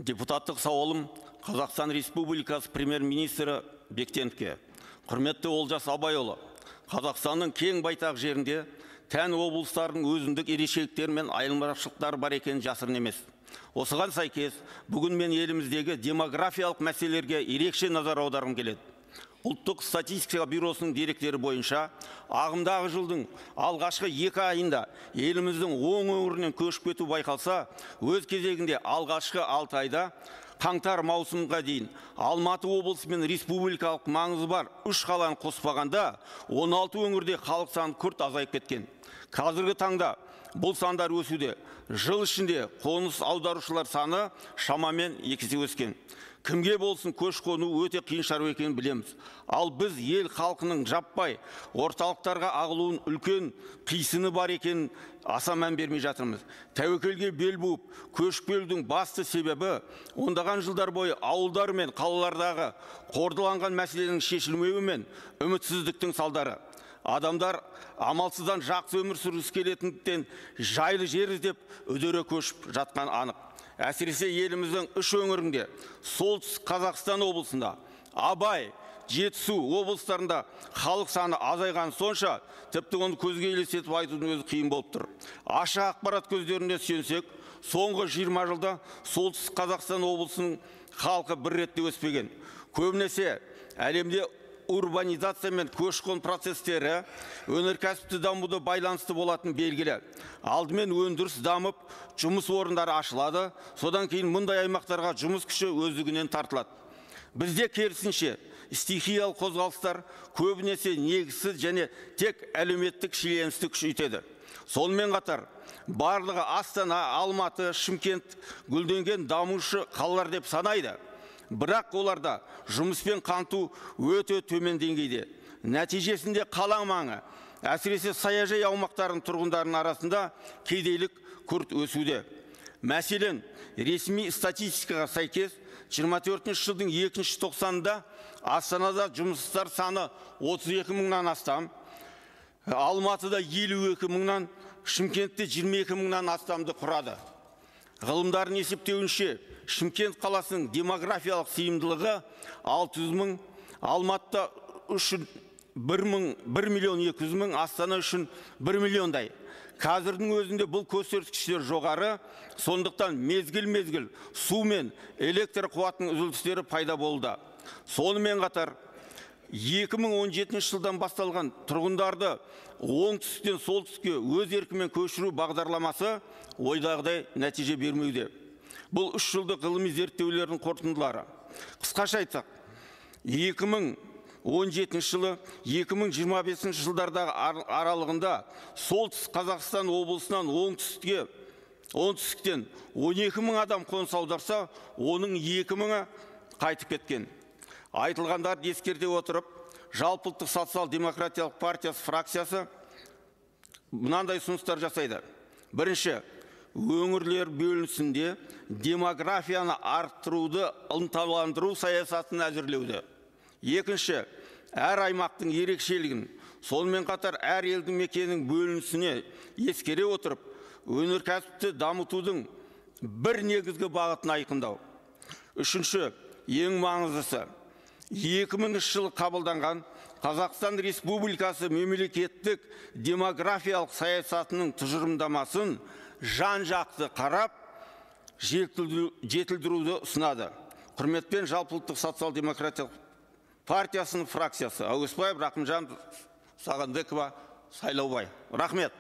Депутаттық сауалым Қазақстан Республикасы премьер-министрі Бектеновке. Құрметті Олжас Абайұлы, Қазақстанның кең байтақ жерінде тән облыстардың өзіндік ерекшеліктері мен айырмашылықтары бар екені жасырын емес. Осыған сәйкес, бүгін мен еліміздегі демографиялық мәселелерге ерекше назар аударғым келеді. Ұлттық статистика бюросының деректері бойынша ағымдағы жылдың алғашқы 2 айында еліміздің оң өңірінен көшіп кету байқалса, өз кезегінде алғашқы 6 айда қаңтар маусымға дейін Алматы облысы мен республикалық маңызы бар 3 қаланы қоспағанда 16 өңірде халық саны күрт азайып кеткен. Қазіргі таңда бұл сандар өсуде. Жыл ішінде қоныс аударушылар саны шамамен 2 есе өскен. Кімге болсын көш қону өте қиын шаруа екенін білеміз. Ал біз ел халқының жаппай орталықтарға ағылуын үлкен қисыны бар екенін аса мән бермей жатырмыз. Тәуекелге бел буып, көшіп келудің басты себебі ондаған жылдар бойы ауылдар мен қалалардағы қордаланған мәселенің шешілмеуі мен үмітсіздіктің салдары. Адамдар амалсыздан жақсы өмір сүргісі келетіндіктен жайлы жер іздеп үдере көшіп жатқан анық. Әсіресе еліміздің 3 өңірінде, Солтүстік Қазақстан облысында, Абай, Жетісу облыстарында халық саны азайған сонша, тіпті оны көзге елестетіп айтудың өзі қиын болып тұр. Ашық ақпарат көздеріне сүйенсек, соңғы 20 жылда Солтүстік Қазақстан облысының халқы бір ретте өспеген. Көбінесе әлемде урбанизация мен көші-қон процестері өнеркәсіпті дамуды байланысты болатын белгілі. Алдымен өндіріс дамып, жұмыс орындары ашылады, содан кейін мұндай аймақтарға жұмыс күші өздігінен тартылады. Бізде керісінше стихиялық қозғалыстар көбінесе негізсіз және тек әлеуметтік шиеленісті күшейтеді. Сонымен қатар, барлығы Астана, Алматы, Шымкент гүлденген дамушы қалалар деп санайды. Бірақ оларда жұмыспен қамту өте төмен деңгейде. Нәтижесінде қала маңы, әсіресе саяжай аумақтарының тұрғындарының арасында кедейлік күрт өсуде. Мәселен, ресми статистикаға сәйкес 24 жылдың 2-ші тоқсанында Астанада жұмыссыздар саны 32 мыңнан астам, Алматыда 52 мыңнан, Шымкентте 22 мыңнан астамды құрады. Ғылымдардың есептеуінше, Шымкент қаласының демографиялық сыйымдылығы 600 мың, Алматыда үшін 1 миллион 200 мың, Астана үшін 1 миллиондай. Қазірдің өзінде бұл көрсеткіштер жоғары, сондықтан мезгіл-мезгіл су мен электр қуатының үзілістері пайда болды. Сонымен қатар, 2017 жылдан басталған тұрғындарды оңтүстіктен солтүстікке өз еркімен көшіру бағдарламасы ойдағыдай нәтиже бермеуде. Бұл 3 жылдық ғылыми зерттеулердің қорытындылары. Қысқаша айтсақ, 2017 жылы 2025 жылдардағы аралығында Солтүстік Қазақстан облысынан оңтүстіктен 12 мың адам қоныс аударса, оның 2 мыңы қайтып кеткен. Айтылғандарды ескерте отырып, Жалпы ұлттық социал-демократиялық партиясы фракциясы мынандай ұсыныстар жасайды. Бірінші, өңірлер бөлінісінде демографияны арттыруды ынталандыру саясатын әзірлеуді. Екінші, әр аймақтың ерекшелігін, сонымен қатар әр елді мекеннің бөлінісіне ескере отырып, өнеркәсіпті дамытудың бір негізгі бағытын айқындау. Үшінші, ең маңыздысы, 2003 жылы қабылданған Қазақстан Республикасы мемлекеттік демографиялық саясатының тұжырымдамасын жан-жақты қарап, жетілдіруді ұсынады. Құрметпен, Жалпы ұлттық социал-демократиялық партиясының фракциясы. Әуесбаев, Рақымжан, Сағындықова, Сайлаубай. Рахмет.